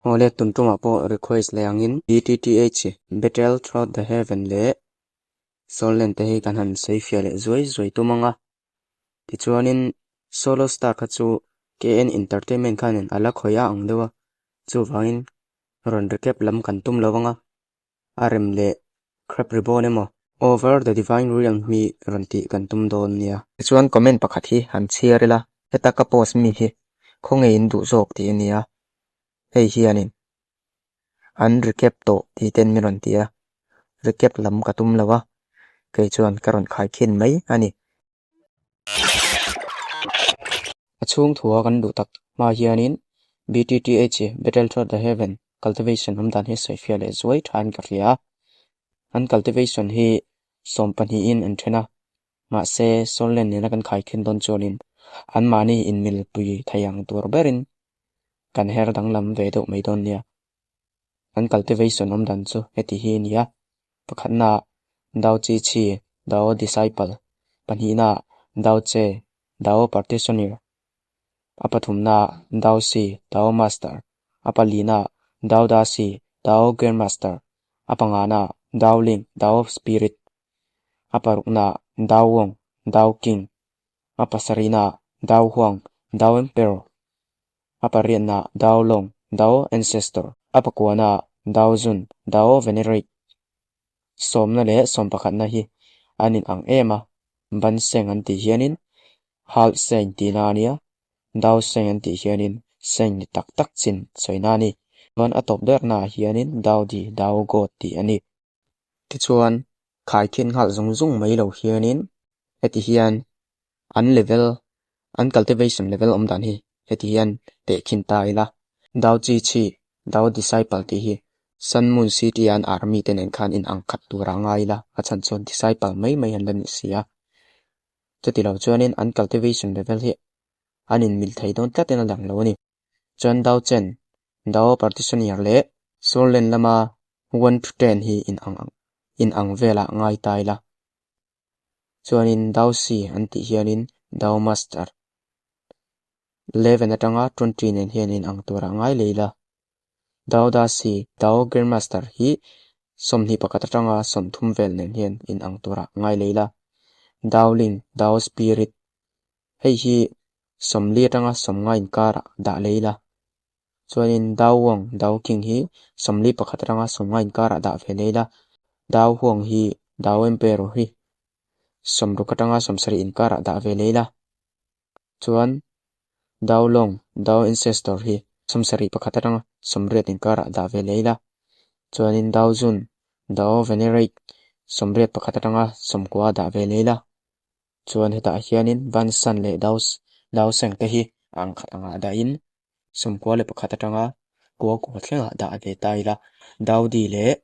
Awle tun tumah pawh request leh angin BTTH, Battle Through The Heaven leh Soul Land te hi kan han sawi fiah leh zuai zuai tum ang a. Tichuanin Solo Star kha chu KN Entertainment khanin a la khawih a ang deuh a, chuvangin rawn recap lam kan tum lo ang a. A rem leh Crab Ribbon emaw Over the Divine Realm hi rawn tih kan tum dawn nia. Tichuan comment pakhat hi han chhiar ila, heta ka post mi hi khawnge in duh zawk tih a nia, hei hianin an recap tawh tih ten min rawn ti a, recap lam ka tum lo a, kei chuan ka rawn khaikhin mai a ni. A chhung thua kan duh tak hma hianin BTTH, Battle Through The Heaven, Cultivation awm dan hi sawifiah leh zuai thain ka hria a. An cultivation hi sawm pahnihin an then a, mahse Soul Land nena kan khaikhin dawn chuanin anmahni inmilpui thei ang tur berin kan her danglam ve deuh mai dawn nia. An cultivation awm dan chu heti hi a ni a, pakhatnaah Dao Chi Chi, Dao Disciple, pahnihnaah Dao Che, Dao Practitioner, a pathumnaah Dao Si, Dao Master, a palinaah Dao Da Si, Dao Grandmaster, a panganaah Dao Ling, Dao Spirit, a paruknaah Dao Wong, Dao King, a pasarihnaah Dao Huang, Dao Emperor. A pariatnaah Dao Long, Dao Ancestor, a pakuanaah Dao Zun, Dao Venerate. Sawmna leh sawmpakhatna hi an inang em a, Ban Seng an tih hianin Half Seng tihna a nia, Dao Seng an tih hianin Seng ni tak tak chin sawina a ni. Chuan a tawp bernaah hianin Dao Di, Dao God tih a ni. Tichuan, khaikhin nghal zung zung mai lo hianin heti hian an level, an cultivation level awm dan hi heti hian tehkhin ta ila. Dao Chi Chi, Dao Disciple tih hi Sun Moon City a an army te nen khan inang khat tur a ngai ila, a chhan chuan disciple mai mai an la ni si a. Chuti lo chuanin an cultivation level hi an inmil thei dawn tlatin a lang lo a ni. Chuan Dao Chen, Dao Partitioner leh Soul Land lama one to ten hi inang ang inang velah ngai ta ila. Chuanin Dao Si an tih hianin Dao Master 11 atanga 20 nen hian inang turah ngai leh ila. Dao Da Si, Dao Grandmaster hi 21 atanga 30 vel nen hian inang turah ngai leh ila. Dao Ling, Dao Spirit Hei hi 40 atanga 50 inkarah dah leh ila. Chuanin Dao Wang, Dao King hi 41 atanga 50 inkarah dah ve leh ila. Dao Huang hi Dao Emperor hi 60 atanga 70 inkarah dah ve leh ila. Chuan Dao Long, Dao Ancestor hi 71 atanga 80 inkarah dah ve leh ila. Chuanin Dao Zun, Dao Venerate 81 atanga 90 dah ve leh ila. Chuan hetah hianin Van San leh Dao Dao Seng te hi ang khat angah dahin 91 atanga kua kua thlengah dah ve ta ila. Dao Di leh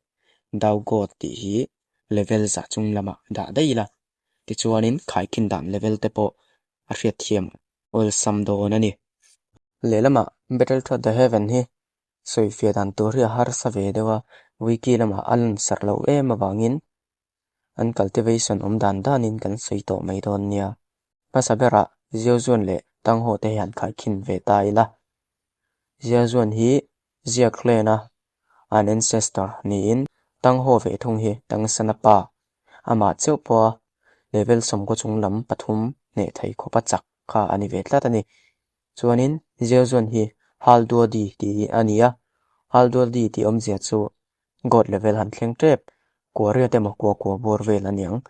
Dao God tih hi level zah chung lamah dah daih ila. Tichuanin khaikhin dan level te pawh a hriatthiam awlsam dawn a ni. Lehlamah Battle Through The Heaven hi sawifiah dan tur hi a harsa ve deuh a, wiki lamah a lansarh loh em avangin An cultivation awm dan danin kan sawi tawh mai dawn nia. Hmasa berah Ziazuan leh Tangho te hi han khaikhin ve ta ila. Ziazuan hi Zia clan-a an ancestor niin Tangho ve thung hi Tangsana pa, amah cheuh pawha level 90 chung lam pathum hneh thei khawpa chak kha a ni ve tlat a ni. Chuanin Ziazuan hi Halduadi tih a ni a, Halduadi tih awmzia chu God level han thleng tep, kua riat emaw kua kua bawr vel a niang.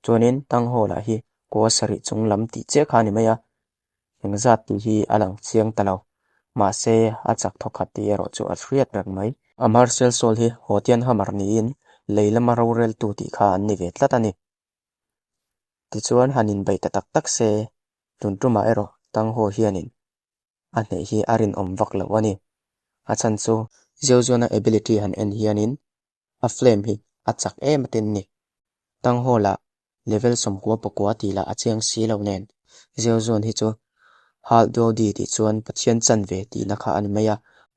Chuanin tang hall ah hi kua sarih chung lam tih chiah kha a ni mai a, engzat tih hi a lang chiang ta lo. Mahse a chak thawkhat tih erawh chu a hriat reng mai. A Martial Soul hi Hotian Hammer niin lei lama roreltu tih kha an ni ve tlat a ni. Tichuan han inbeih ta tak tak se, tun tumah erawh tang haw hianin a hneh hi a rinawm vak loh a ni. A chhan chu Zeuzuana ability han en hianin a flame hi a chak em atin ni. Tang Hall ah level 94 tih lah a chiang si lo nen Zeuzuan hi chu Hal Dodi tih chuan Pathian chan ve tihna kha a ni mai a.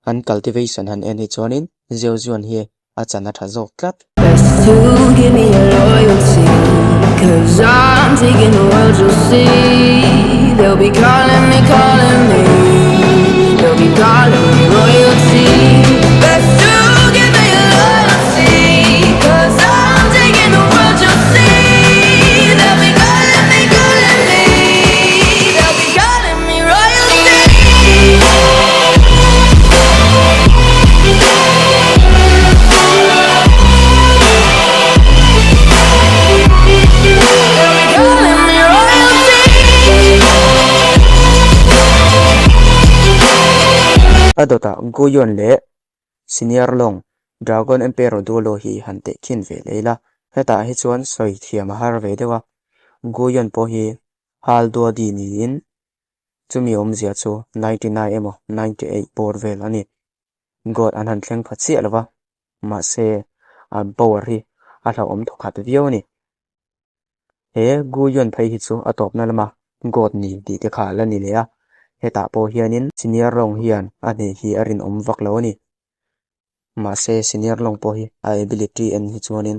An cultivation han en hi chuanin Zeuzuan hi a chan a tha zawk tlat. Best to give me your loyalty Cause I'm taking the world you'll see They'll be calling me, calling me They'll be. be calling me royalty. Best to give me your loyalty, 'cause I'm taking the world, you'll see. They'll be calling me, calling me. They'll be calling me royalty. They'll be calling me royalty. A dawtah Guyon leh Senior Long, Dragon Emperor Duolo hi han teh khin ve leh ila. Hetah hi chuan sawi thiam a har ve deuh a, Guyon pawh hi Hal Duadi niin chumi awmzia chu 99 emaw 98 bawr vel a ni. God an han thleng pha chiah lo va, mahse an power hi a hlauhawm thawkhat viau a ni. He Guyon phei hi chu a tawpna lama God ni tih te kha a la ni leh a, hetah pawh hianin Senior Long hian a hneh hi a rinawm vak lo a ni. Mahse Senior Long pawh hi a ability en hi chuanin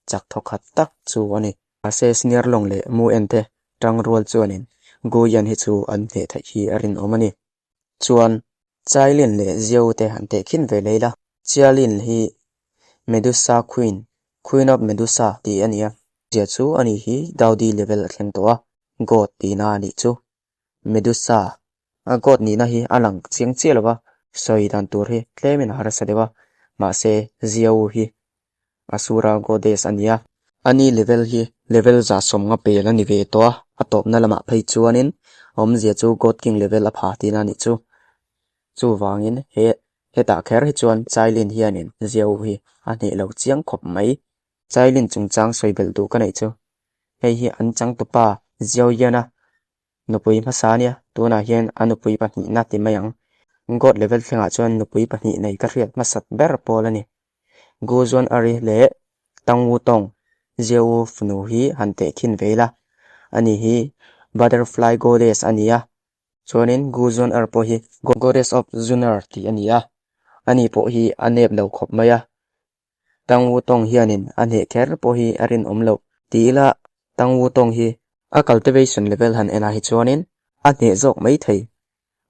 chak thawkhat tak chu a ni. Mahse Senior Long leh Mu En te tangrual chuanin Guyon hi chu an hneh theih hi a rinawm a ni. Chuan Chailin leh Ziau te han tehkhin ve leh ila. Chialin hi Medusa Queen, Queen of Medusa tih a ni a. Zia chu a ni hi Daudi level a thleng tawh a, God tihna a nih chu. Medusa a God nihna hi a lang chiang chiah lo va, sawi dan tur hi tlemin a harsa deuh a, mahse Ziau hi Asura Goddess a ni a. Ani level hi level 150 pel a ni ve tawh a, a tawpna lamah phei chuanin a awmzia chu God King level a pha tihna a nih chu. Chuvangin he hetah kher hi chuan Chailin hianin Ziau hi a hneh lo chiang khawp mai. Chailin chungchang sawi belh duh ka neih chu hei hi an changtupa Ziau hian a nupui hmasa a nia, tunah hian a nupui pahnihna ti mai ang. God level thlengah chuan nupui pahnih nei ka hriat hmasat ber pawl a ni. Gu Zuan Ari leh Tang Wu Tong, Zia Wu fanu hi han teh khin ve ila. Ani hi Butterfly Goddess a ni a, chuanin Gu Zuan Er pawh hi Goddess of Zunar tih a ni a, ani pawh hi a nep lo khawp mai a. Tang Wu Tong hianin a hneh kher pawh hi a rinawm loh. Ti ila Tang Wu Tong hi a cultivation level han enah hi chuanin a hneh zawk mai thei.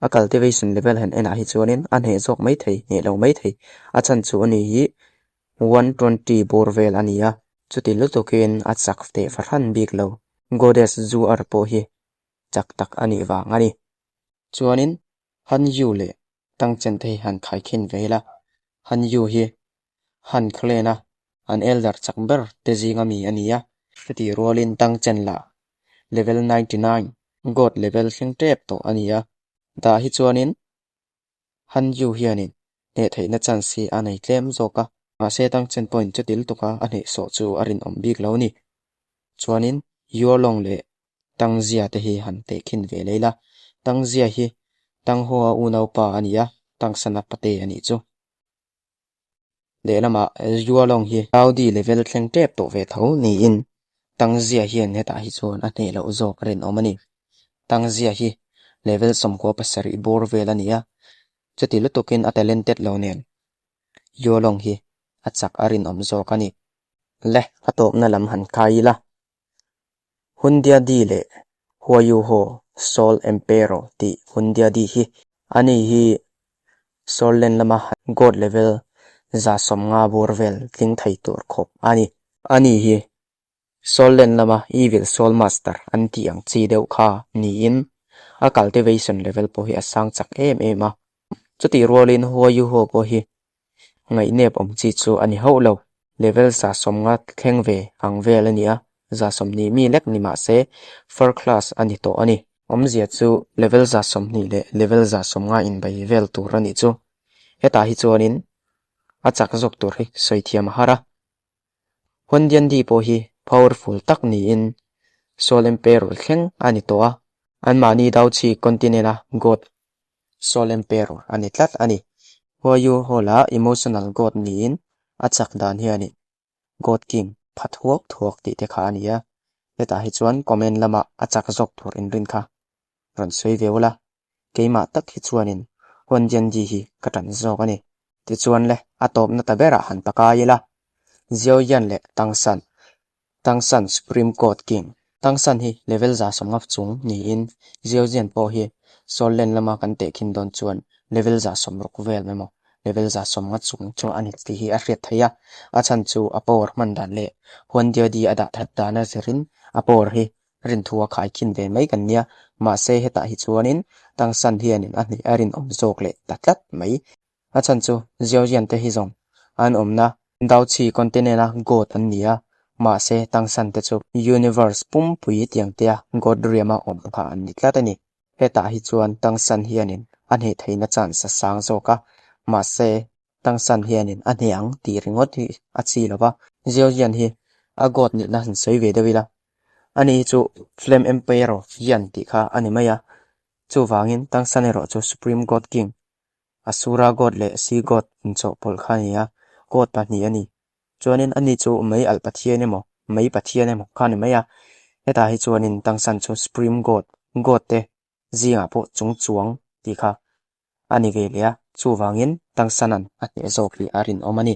A cultivation level han enah hi chuanin a hneh zawk mai thei, hneh lo mai thei. A chhan chu ani hi 120 bawr vel a ni a, chuti lutukin a chak teh fahran bik lo. Goddess Zu Er pawh hi chak tak a nih vang a ni. Chuanin Han Yu leh Tang Chen te hi han khaikhin ve ila, Han Yu hi Han clan a an elder chak ber te zinga mi a ni a. Chutih rualin Tang Chen lah level 99 God level thleng tep tawh a ni a. Dah hi chuanin Han Yu hianin hneh theihna chance hi a nei tlem zawk a. Mahse Tang Chen pawhin chutil tuka a hnehsawh chu a rinawm bik lo a ni. Chuanin Yuolong leh Tang Zia te hi han tehkhin ve leh ila. Tang Zia hi Tang Hoa unaupa a ni a, Tang Sana pate a nih chu. Lehlamah Yualong hi Saudi level thleng tep tawh ve tho niin Tang Zia hian hetah hi chuan a hneh loh zawk rinawm a ni. Tang Zia hi level 97 bawr vel a ni a, chuti lutukin a talented lo nen Yualong hi a chak a rinawm zawk a ni. Le, a tawpna lam han khai ila. Hundiadi leh Huayuho Sol Empero tih Hundiadi hi ani hi Sollen lama God level 150 bur vel tling thei tur khawp a ni. Ani hi Sollen lama Evil Soul Master an tih ang chi deuh kha niin a cultivation level pawh hi a sang chak em em a. Chutih rualin Huayuho pawh hi Ngaihnep awm chi chu a ni hauh lo. Level 150 thleng ve ang vel a ni a, 120 mi lek ni mah se Fur class a ni tawh a ni. Awmzia chu level 120 leh level 150 inbei vel tur a nih chu. Hetah hi chuanin a chak zawk tur hi sawi thiam a har a. Huandiandi pawh hi powerful tak niin Soul Emperor thleng a ni tawh a, anmahni Daochi continent-a god Soul Emperor a ni tlat a ni. Huayu Hall-a emotional god niin a chak dan hianin God King pha thuak thuak tih te kha a ni a, hetah hi chuan comment lamah a chak zawk tur inrin kha rawn sawi ve ula. Keimah tak hi chuanin Huandiandi hi ka ṭan zawk a ni. Tichuan le, a tawpna ta berah han pakai ila. Xiao Yan leh Tang San, Tang San Supreme Court King. Tang San hi level 150 chung niin Xiao Yan pawh hi Soul Land lama kan tehkhin dawn chuan level 160 vel emaw level 150 chung chu a ni tih hi a hriat theih a, a chhan chu a power hman dan leh Huandiadi a dah that dan a zirin a power hi rinthu a khaikhin ve mai kan nia, mahse hetah hi chuanin Tang San hianin a hnih a rinawm zawk leh ta tlat mai. A chhan chu Xiaojian te hi zawng an awmna Daoqi continent a God an ni a, mahse Tang San te chu Universe pumpui tiang tea God riama awm kha an ni tlat a ni. Hetah hi chuan Tang San hianin a hneh theihna chance a sang zawk a, mahse Tang San hianin a hneh ang tih ringawt hi a chi lo va. Xiaojian hi a God nihna han sawi ve deuh ila, ani hi chu Flame Emperor Yan tih kha a ni mai a, chuvangin Tang San erawh chu Supreme God King Asura God leh Sea God inchawhpawlh kha a ni a, God pahnih a ni. Chuanin ani chu mei alh pathian emaw, mei pathian emaw kha a ni mai a. Hetah hi chuanin Tangsan chu Supreme God, God te zingah pawh chung chuang tih kha a ni ve leh a, chuvangin Tangsanan a hneh zawk hi a rinawm a ni.